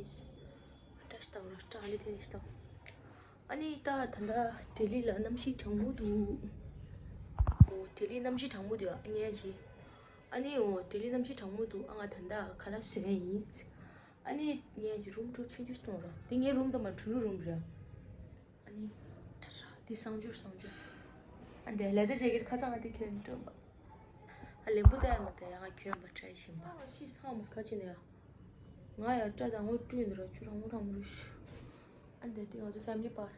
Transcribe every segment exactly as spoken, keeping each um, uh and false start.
བཀྲ་ཤིས་བདེ་ལེགས། བཀྲ་ཤིས་བདེ་ལེགས། ཨ་ནི་ད་ད་ལྟ་ལྡི་ལི་ལ་གནམ་གཤིས་གྲང་མོ་འདུག་འོ་ལྡི་ལི་གནམ་གཤིས་གྲང་མོ་འདུག་ཨ་ངས་ཅི། ཨ་ནི་འོ་ལྡི་ལི་གནམ་གཤིས་གྲང་མོ་འདུག་ཨ་ང་ད་ལྟ་ཁ་ལག་བཟོས་ཡིན། ཨ་ནི་ངས་ཅི་རུམ་ཊུར་ཆུང་ཆུང་གཏོང་ར། འདི་ངའི་རུམ་དང་མ་ཁྲུ་ལུ་རུམ་རེད། ཨ་ནི་ཁྲ་ཁྲ་འདི་གསང་སྦྱོར་གསང་སྦྱོར། ཨ་འདི་ལེ་དར་ཇེ་ཀེཊ་ཁ་ཚང་ཨ་འདི་གྱོན་སྟོན་པ། ཨ་ལེམ་བུ་ད་ཡ་མ་ད་ཡ་ང་གྱོན་པ་ཁྲ་ཞིམ་པ། ཨ་ཤི་ཚང་མ་ཁ་ཅི་ནས་ཡ། ང་ཡ་སྐྲ་དང་ངོ་བཀྲུས་འདི་ར་ཆུ་རང་མོ་རང་མོ་རུ་ཤི། ཨ་འདི་འདི་ང་ཚོ་ཕེ་མི་ལི་པར།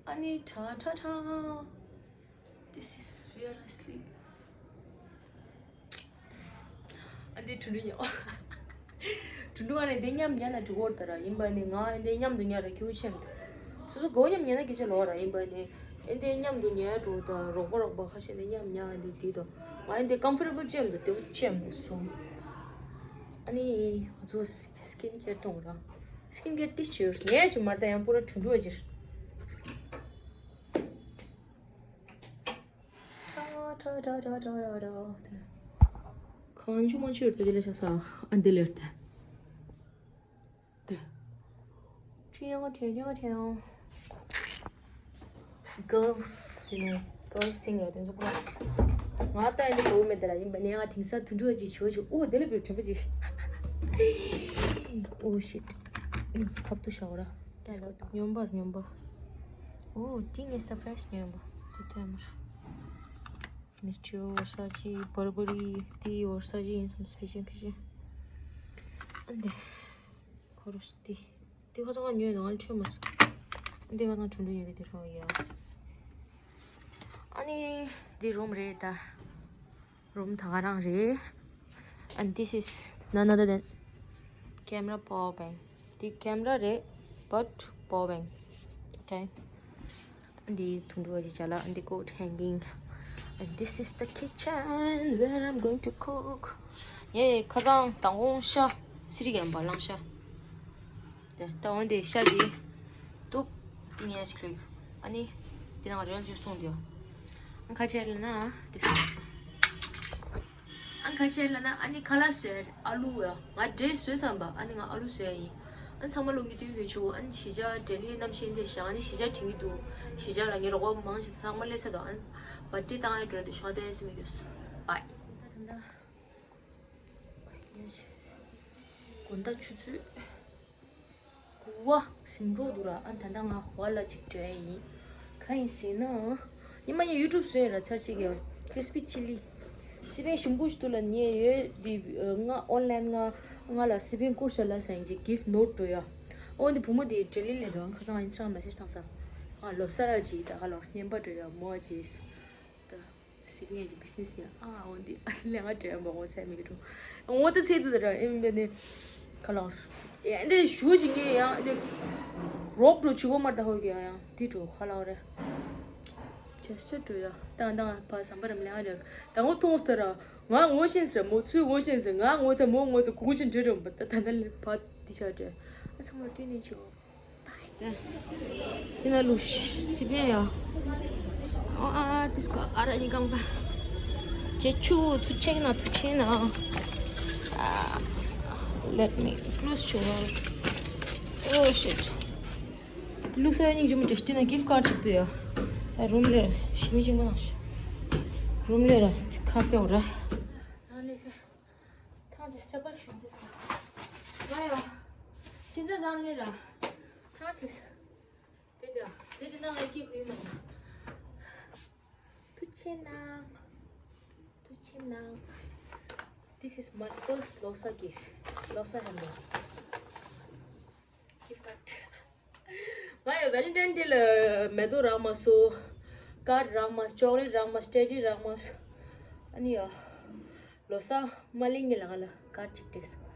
ཨ་ནི་ཁྲ་ཁྲ་ཁྲ། This is where I sleep. ཨ་འདི་ཁྲུ་ཁྲུ་ཉོ། ཁྲུ་ཁྲུ་ཨ་ནི་འདི་མཉམ་ཉལ་ན་འགྲིག་གོ་ད་ར་ཡིན་པ་ནི་ང་འདི་མཉམ་དུ་ཉལ་ར་ཁྱེའུ་ཆེམ་དུ། སོ་སོ་གོ་མཉམ་ཉལ་ན་སྐད་ཆ་ལོག་ར་ཡིན་པ་ནི། ཨ་འདི་མཉམ་དུ་ཉལ་འགྲོ་ད་རོགས་པ་རོགས་པ་ཁ་ཤས་འདི་མཉམ་ཉལ་འདི་འདི་དོ། ང་འདི་ཀམ་ཕོར་ཊེ་བལ་ཆེམ་དུ་དེ་བོ་ཆེམ་དུ་སུ། ཨ་ནི་ང་ཚོ་སི་ཀིན་ཀེར་གཏོང་ར། སི་ཀིན་ཀེར་ཏི་ཤུ་ངས་ཅི་མར་ད་ཡང་པུ་ར་ཁྲུ་ཁྲུ་ཨ་ཅིར། གང་བྱུང་མ་བྱུང་ཡོད་དེ་ལས་ཤ་ས་ཨ་འདི་ལེར་ཏེ། ཏེ། ཁྲིའང་ཁྲེང་ཁྲེང་ཁྲེང་། Girls you know, girls thing ར་དེ་ཚོ་ཁོ་ང་ལྟ་ཡིན་དུ་མེད་དེ་ར་ཡིན་པ་ནས་ང་དེང་སང་དུད་འགྲོ་ཅིག་ཆོ་ཆོ་ཨོ་དེ་ལས་པའི་དྲན་པ་ཅིག Oh shit. ཁབ་ཏུ་ཤོག་ར། སྨྱོན་པར་སྨྱོན་པ། ཨོ་དེ་ངས་སར་པ་རའི་སི་སྨྱོན་པ་དེ་ཐོན་མར། མིས་ཊི་ཝར་ས་ཅི། བར་བར་རི་ཏི་ཝར་ས་ཅི་ཡིན་སམ་སི་པེ་ཤལ་ཕི་ཤལ། ཨ་འདི། ཁོ་རུ་སི་ཏི། འདི་ཁ་སང་ང་ཉོས་ནང་ལ་འཕྲོད་མ་སོང་། འདི་ཁ་སང་ཁྲུང་ཁྲུང་ཉོས་ཀྱི་འདི་ཧྲོ་ཡ། ཨ་ནི་འདི་རུམ་རེད་ད། རུམ་ད་ག་རང་རེད། And this is none other than camera power bank. འདི་camera རེད། But power bank. Okay. འདི་དུང་ཕྲུག་གི་ཅ་ལག་འདི་coat hanging. And this is the kitchen where I'm going to cook. ངས་ཁ་སང་དང་པོ་ཤ་སི་རི་གན་པ་ལང་ཤ། དེ་ལྟ་བུ་འདི་ཤ་འདི་གཏུབ། འདི་ངས་ཅིག་ལེབ། ཨ་ནི་འདི་ནང་རོལ་ཅིག་སོང་འདི། ཨ་ཁ་ཆེ་ལ་ན་འདི་སོང་། ཨ་ཁ་ཤས་ལ་ན་ཨ་ནི་ཁ་ལག་བཟོས་ཨ་ལུ་ཡ། ང་འབྲས་བཟོས་བསམ་པ་ཨ་ནི་ང་ཨ་ལུ་བཟོས་ཡ་ཡིན། ཨ་ཚང་མ་ལོ་ངེ་དུས་དུས་ཆུ་ཨ་ནི་གཞིས་ཆགས་འབྲས་ལི་གནམ་གཤིས་འདི་ཞག་ཨ་ནི་གཞིས་ཆགས་དྲན་གྱི་འདུག་གཞིས་ཆགས་ལ་ངའི་རོགས་པ་མང་ཞིག་ཚང་མ་སླེབས་ས་དང་ཨ་ནི་བ་ཏི་བཏང་ཡ་འགྲོ་ལ་དུ་ཤོག་ལྟ་ཡ་སུ་མི་འདུག་བའི། ད་ད་ད་དགོང་དག་ཆུ་ཚོད། དགུ་པ་ཟིན་འགྲོ་འདུག་ར། ཨ་ད་ལྟ་ང་ཧོ་ལ་ཅིག་འགྲོ་ཡ་ཡིན། གང་ཡིན་ཟེར་ན། ཉི་མ་ངས་ཡུ་ཊུབ་བཟོས་ཡོད་ར་ཚར་གཅིག་གི་crispy chilli། སི་པན་ཞིམ་པོ་ཞིག་འདུག་ལ་ཉེ་ཡོད་འདི། ང་ཨོན་ལན་ང་ང་ལ་སི་པན་བསྐུར་ཤ་ལ་ཟེར་གྱི་gift note འགྲོ་ཡ། ཨོ་འདི་བུ་མོ་འདི་འབྲས་ལི་ལས་འགྲོ་ཁ་སང་ང་ཡིན་ཚང་message བཏང་ས། ང་ལོ་གསར་ར་ཅིག་ད་ཧ་ལོ་རྔན་པ་འགྲོ་ཡ་མོ་ཅིག་ད། སི་པན་གྱི་business ཡང་ཨ་འོ་འདི་ལས་ང་དྲན་པ་ངོ་ཚ་མི་འགྲོ། ངོ་ད་ཚེ་དུ་དར་ཨེམ་བེ་ནི་ཁ་ལོར། ཨེ་འདི་ཞུ་ཅི་ངས་ཡང་འདི་རོགས་འགྲོ་ཆུ་གོ་མར་ད་ཧོ་གི་ཡང་ཡང་འདི་འགྲོ་ཁ་ལོར་རེ། ཇེ་སི་ཅར་འགྲོ་ཡ་ཏང་ཏང་ཕ་བསམ་པ་རམ་ལས་ང་རེ་ད་ངོ་མཐོང་སྟེ་ར་ང་ངོ་ཤེས་ཟེར་མོ་ཚུ་ངོ་ཤེས་ཟེར་ང་ངོ་ཚ་མོ་ངོ་ཚ་གུ་གུ་ཅན་འདྲེ་རོམ་པ་ད་ད་ད་ལེ་ཕ་འདི་ཆ་འདྲེ་ཨ་ཚང་མ་ལ་སྟོན་ནས་ཆོ། དེ་ན་ལུ་སི་པན་ཡ། ཨ་ཏིས་ཀ་ཨ་ར་ནི་གང་ག་ཅེ་ཆུ་ཐུ་ཆེན་ན་ཐུ་ཆེན་ན། Let me close to her. Oh shit. ལུགས་སྲོལ་ཉིན་རྒྱུ་མི་འདྲ་ཞིག་དེ་ན་gift card ཞིག་ཏུ་ཡ། རུམ་ལེ་ཞི་མི་ཅིག་མ་ནང་ཞིག་རུམ་ལེ་ར་ཁ་ཕྱོགས་ར། ཐང་ཅེས་ཅ་པར་ཤོང་དུས་སོང་། ང་ཡ། ཁྱིམ་ཚང་བཟང་ལེ་ར། ཐང་ཅེས། དེ་དེ་དེ་དེ་ནང་ལ་སྐྱེས་ཁུ་ཡིན་ནམ། ཐུགས་ཆེ་གནང་། ཐུགས་ཆེ་གནང་། This is my first ལོ་གསར་gift. ལོ་གསར་ཧན་མེ་ཌི། Gift card. ང་ཡང་Valentine Day ལ་མེ་ཏོག་རག་མ་སོང་། ཀར་རག་མ་སོང་། ཅོག་ལེ་ཊི་རག་མ་སོང་། སི་ཊེ་ཤི་ནེ་རི་རག་མ་སོང་། ཨ་ནི་ཡ། ལོ་གསར་མ་ལེན་ངེ་ལ་ང་ལ་ཀར་ཅིག་སྤྲད་སོང་།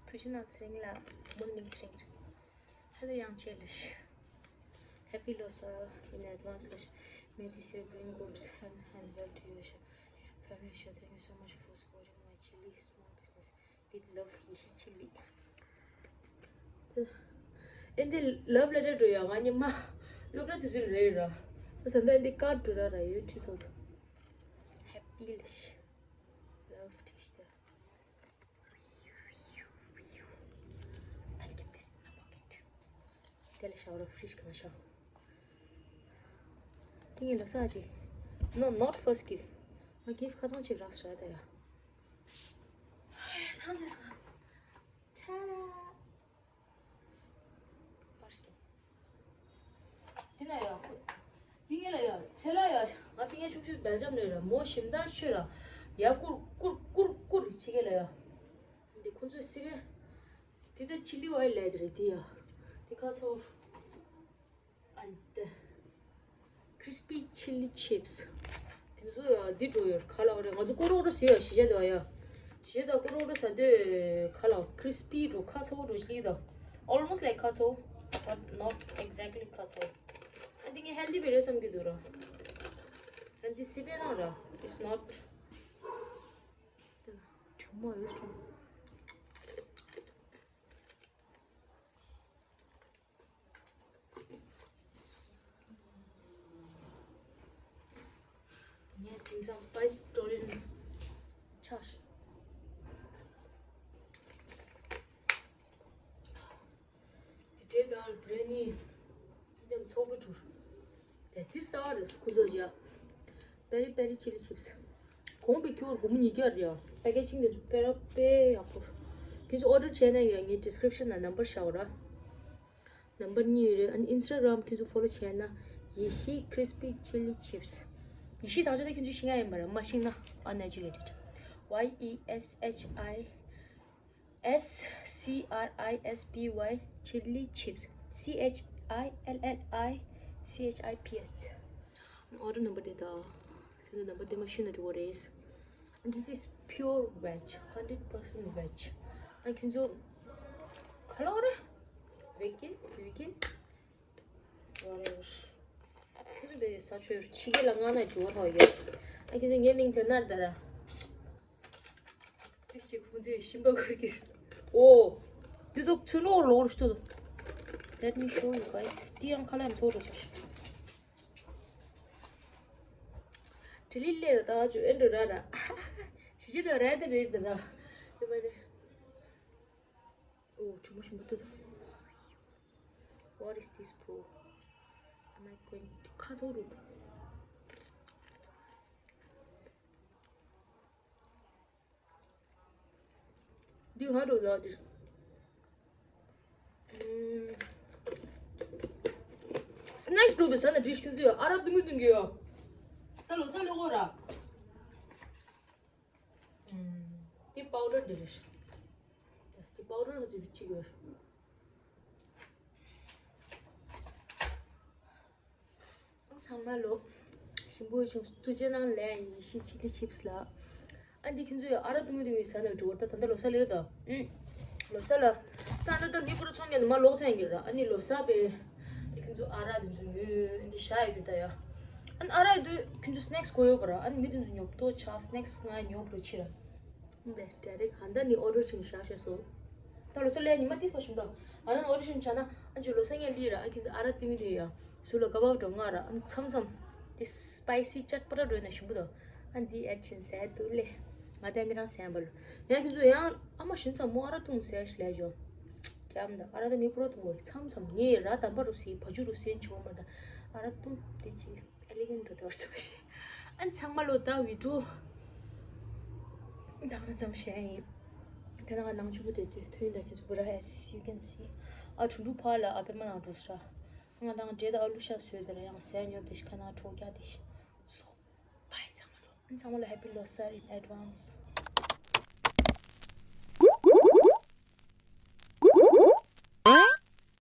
ཐུགས་རྗེ་གནང་ཚེ་རིང་ལགས། བུ་མོ་མིང་ཚེ་རིང་རེད། ཧ་ལས་ཡང་ཆེ་ལ་ཤི། Happy Losar in advance ལ་ཤི། May this year bring good health and wealth to you ཤི། Family ཤི། Thank you so much for supporting my chilli small business. With love, ཡེ་ཤེས་ཆི་ལི། ཨེ་འདི་love letter འགྲོ་ཡ། ང་ཉི་མ་སློབ་གྲྭ་དུས་ཚོད་རེད་ར། ད་ད་ལྟ་ཨེ་འདི་ཀར་འགྲོ་ར་ར་ཡོད་ཁྲི་ཚོགས། Happy ལ་ཤི། Love ཁྲི་ཤི་ད། དེ་ལ་ཤའོ་ར་ཧྥི་རིཇ་གང་ཤའོ། དེ་ངས་ལོ་གསར་ཅིག No, not first gift. ང་གིཕ་ཁ་ཚང་ཅིག་རག་ཤག་ད་ཡ། ཐང་ཆེ་སོང་། ཆ་ར། པར་སྐྱེ། དེ་ན་ཡ་ཁུ། དེ་ངས་ལ་ཡ་ཚེ་ལ་ཡ་ང་པི་ངའི་ཆུང་ཆུང་སྦེལ་ཇམ་ནས་ར་མོ་ཞིམ་ད་ཆོས་ར། ཡ་ཀུར་ཀུར་ཀུར་ཀུར་ཆི་གེ་ལ་ཡ། འདི་ཁོ་ཚོས་སི་པེ། དེ་ད་ཆི་ལི་ཨོ་ཡལ་ལས་དེ་རེད་དེ་ཡ། དེ་ཁ་ཚོ། And crispy chili chips. དེ་ཚོ་ཡ་འདི་འགྲོ་ཡོད་ག་ལ་བ་རེད། ང་ཚོ་ཀོ་རོ་རོ་ཟེར་ཡ་གཞིས་ཆགས་དེ་བ་ཡ། གཞིས་ཆགས་དེ་ཀོ་རོ་རོ་ཟ་དུས་ག་ལ་crispy འགྲོ་ཁ་ཚོ་འགྲོ་ཆི་ལི་དང་། Almost like ཁ་ཚོ། But not exactly ཁ་ཚོ། ཨ་འདི་ངས་healthy བེ་རེད་བསམ་གྱི་འདུག་ར། Healthy སི་པེ་རང་ར། It's not. དེ་ན་ཆུང་མ་ཡོད་སོང་། ངས་དེང་སང་spice tolerance ཆགས་ཤིང་། དེ་འདྲའི་ལྟར་བྷི་རི་ཡ་ནི་འདེམ་ཚོགས་པའི་གྲུར། དེ་འདི་གསར་བ་རེད་ཁོ་ཚོ་ཡ། Peri peri chili chips. གོང་པའི་ཁྱོར་སྒོར་མོ་ཉིས་བརྒྱ་རེད་ཡ། Packaging དེ་ཚོ་དཔེ་ར་དཔེ་ཡག་པོ། ཁྱེད་ཚོ་order བྱས་ན་ཡ་ངའི་description ན་number བཞག་ར། Number གཉིས་རེད། ཨ་ནི་Instagram ཁྱེད་ཚོ་follow བྱས་ན། ཡེ་ཤེས་crispy chili chips. ཡེ་ཤེས་དག་ཆ་དེ་ཁྱེད་ཚོ་ཤེས་ཡ་ཡིན་པ་ར། མ་ཤེས་ན་uneducated. Y E S H I S C R I S P Y chili chips. C H I L L I C H I P S. Order number དེ་ད། ཁྱེད་ཚོ་number དེ་མ་ཤེས་ན་འགྲིག་གི་རེད། This is pure veg, hundred percent veg. ཨ་ཁྱེད་ཚོ་ག་ལ་བ་རེད། Vegan, vegan. Whatever. ཁྱེད་ཚོ་བས་ས་ཆོས་ཕྱི་རྒྱལ་ལ་མངགས་ན་འགྲོ་བ་ཡོད། ཨ་ཁྱེད་ཚོ་ངའི་མིང་དེ་ནར་ད་ར། ཏིས་ཅིག་ཁོང་ཚོས་ཤིམ་པ་གོ་གི། ཨོ། འདི་ཚོ་ཚུར་ལོག་ལོག་རུ་ཤི་ཏོ། Let me show you guys. ཏི་ཡང་ཁ་ལ་ཡང་ཚོགས་རུ་ཤི། དྲི་ལི་ལེ་ར་ད་ཅུ་ཨེན་རུ་ར་ར། ཤི་ཅི་ད་ར་ད་རེད་ད་ར། དེ་མ་དེ། ཨོ་ཆུ་མོ་ཤིམ་པ་ཏོ་ད། What is this, bro? Am I going to ཁ་ཚོགས་རུ། འདི་ཧ་འགྲོ་ལ་འདི། སྣེག་སི་འགྲོ་བའི་ས་ན་འདྲི་ཤུན་ཚེ་ཨ་ར་དུང་གི་དུང་གི་ཡོ། ད་ལོ་ས་ལོ་གོ་ར། འདི་པའུ་ཌར་འདི་རེད། འདི་པའུ་ཌར་ང་ཚོས་བྱེད་དགོས། ཚང་མ་ལོ། ཞིམ་པོ་བྱུང་། ཐུགས་རྗེ་གནང་ལན་ཡེ་ཤེས་ཆི་ལི་ཆིབ་སི་ལ། ཨ་འདི་ཁྱེད་ཚོས་ཨ་ར་དུང་དུང་ཡོད་ས་ནས་འགྲོ་བར་ད་ད་ལྟ་ལོ་གསར་ལེ་རེད་ད། ཨུམ། ལོ་གསར་ལ། ད་ད་ལྟ་མི་པུ་ར་ཚོང་ཉལ་ནས་མ་ལོག་ཚར་ཡིན་གྱི་ར། ཨ་ནི་ལོ་གསར་པའི། འདི་ཁྱེད་ཚོ་ཨ་ར་དེ་ཚོ་ཉོས་འདི་བཞག་ཡོད་རྒྱུ་ད་ཡ། ཨ་ནི་ཨ་ར་ཡོད་དུས་ཁྱེད་ཚོ་སྣེག་སི་དགོས་ཡོད་པ་ར། ཨ་ནི་མི་དེ་ཚོ་ཉོབ་ཏོ་ཆགས། སྣེག་སི་ང་ཉོབ་རུ་ཕྱིར་ར། འདི་ཌའི་རེག་ཧན་ད་ནི་ཨོ་ཌར་བྱས་ནས་བཞག་བཞག་སོང་། ད་ལོ་སོ་ལས་ཉི་མ་ཏིས་པ་ཞིམ་ཏོ། ཨ་ན་ཨོ་ཌར་བྱས་ནས་བྱ་ན་ཨ་ཇུ་ལོ་སོ་ངས་ལི་ར། ཨ་ཁྱེད་ཚོ་ཨ་ར་ཏིང་ཏིང་ཡ། སུ་ལ་ག་བབ་འགྲོ་ང་ར། ཨ་མཚམས་མཚམས་དེ་སི་པའི་སི་ཅད་པ་ར་འགྲོ་ན་ཞིམ་པོ་ཏོ། ཨ་འདི་ཨེ་ཆེན་ཟས་འདུག་ལེ། ང་ད་འདི་རང་ཟས་འབར། ཡང་ཁྱེད་ཚོ་ཡང་ཨ་མ་ཞིམ་ཚ་མོ་ཨ་ར་ཏུང་ཟས་ལས་ཞོ། ཀྱམ་ད་ཨ་ར་ད་མི་པུ་རོ་ཏུང་བོ་མཚམས་མཚམས་ངས་ར་དམ་པ་རུ་སི་བ་ཇུ་རུ་སི་འཆི་བ་མ་ད་ཨ་ར་ཏུང་དེ་ཅི། ཨེ་ལི་གན་འགྲོ་དོར་ཚོ་ཞེས། ཨན་ཚང་མ་ལོ་ད་བི་ཌིའོ་ད་ག་ཙམ་བཤད་ཡིན། དེ་ནང་ནང་ཆུ་བོ་དེ་དུས་ཐུན་ད་ཁྱེད་ཚོ་བུ་ར་ཨེ་སི་ཡུ་ཀན་སི། ཨ་ཁྲུང་ཁྲུང་ཕ་ལ་ཨ་པེ་མ་ནང་འགྲོ་ས། ང་དང་འབྲས་དང་ཨ་ལུ་ཤ་བཟོས་དེ་ར་ཡང་ཟས་ཉོབ་དེ་ཤི་ཁ་ནང་གྲོགས་རྒྱག་དེ་ཤི། སོ། བྷའི་ཚང་མ་ལོ། ཨན་ཚང་མ་ལོ་Happy Losar in advance.